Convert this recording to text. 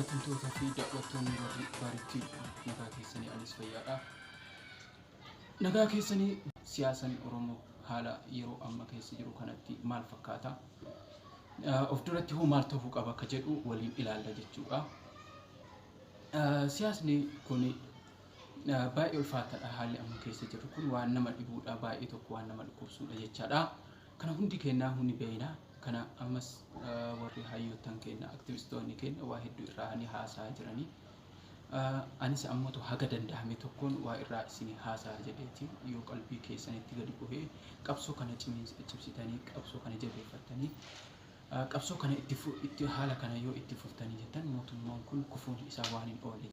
Jaalatamtoota fi daawwattoonni warri baaritti, nagaa keessanii? Anis fayyaadha. Nagaa keessanii? Siyaasan Oromoo haala yeroo amma keessa jiru kanatti maal fakkaata? Of duratti hoo maal ta'uu qaba akka jedhu waliin ilaalla jechuudha. Siyaasni kun baay'ee ulfaataadha. Haalli amma keessa jiru kun waan nama dhibuudha, baay'ee tokko waan nama dhukkubsuudha jechaadha. Kana hundi kennaa hundi beekna. Kana ammas warri hayyoottan keenya, aktivistoonni keenya waa hedduu irraa ni haasaa jiranii. Anis ammoo haga danda'ame tokkoon waa irraa isin haasaa jedheeti, yoo qalbii keessanitti gadi bu'ee qabsoo kana cimsitanii, qabsoo kana jabeeffattanii, qabsoo kana itti haala kana yoo itti fuftanii jettan, mootummaan kun kufuun isaa waan hin oolle.